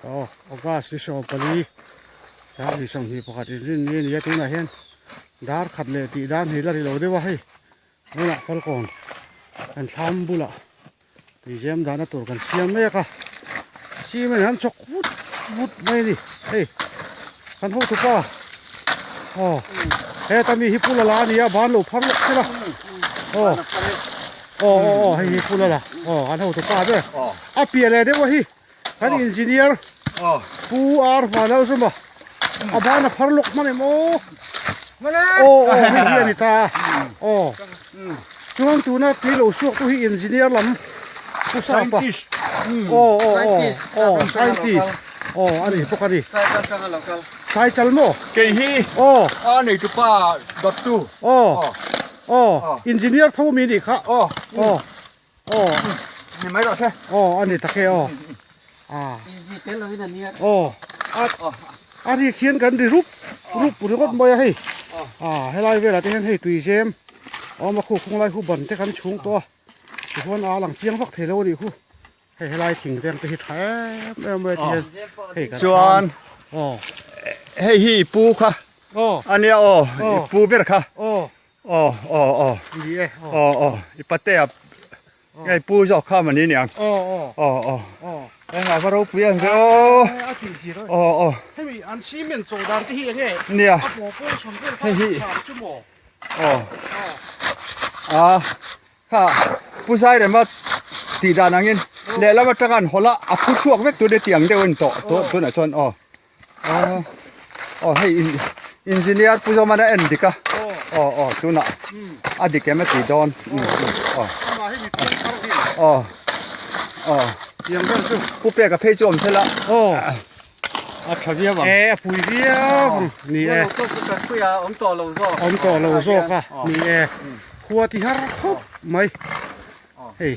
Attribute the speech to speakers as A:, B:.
A: Aw August ni 14 sang ni 21 inrin ni a ni a tunah hian dar khat leh tih dan hi la ri lo deuh a hei tunah falkawn kan thlam bulah tuizem dahna tur kan siam mek a cement an chawk vut vut mai a ni hei kan hotu pa aw heta mi hi pula la a ni a ban lo phar lawk thil a aw aw aw aw hei hi pula la aw kan hotu pa ber a piah leh deuh a hi kan engineer pu ar vanlalzuma a ban a phar lawk hman em aw aw aw hei hi a ni ta aw chuan tuna tui lo suak tu hi engineer lam pu sapa aw aw aw aw scientist aw a ni bawk a ni sai chal maw
B: kei hi
A: aw
B: a nei tu pa dawt tu
A: aw aw engineer tho mi nih kha
B: aw
A: aw aw
B: ni mai rawh se
A: aw a ni tak e aw a aw a a rik hian kan ri rup rup ringawt mai a hei a helai velah te hian hei tui zem awm a khu khung lai khu ban te kan chhung tawh a tichuan a lang chiang vak thei lo a nih khu hei helai thing veng te hi tha em em mai a ti hian hei kan
B: chuan
A: aw
B: hei hi i pu kha
A: aw
B: a nia aw i pu ber kha
A: aw
B: Aw aw aw
A: Ni e aw.
B: Aw aw i patea ngei pu zawk kha mani niang.
A: Aw aw.
B: Aw aw.
A: Aw.
B: Engah va ropui ang ve aw.
A: A tih zir aw.
B: Aw aw.
A: Hemi an cement chaw dan te hi enge?
B: Nia.
A: A paw pawn sawn vel kha
B: Hei hi.
A: a cham chu maw?
B: Aw.
A: Aw.
B: A kha pu Zairema tih dan angin lehlam atanga an hawlh a a phu chhuak vek tur te tiang deuh a ni tawh tunah chuan aw. Aw aw hei in engineer pu zawm a en dik a aw aw tunah a dik em a ti dawn aw aw aw pu peka phei chu awm thela
A: aw
B: a tha viau ang
A: e a pui viau ang ni e
C: awm tawh lo zawk
A: awm tawh lo zawk a ni e khua ti har khawp mai hei.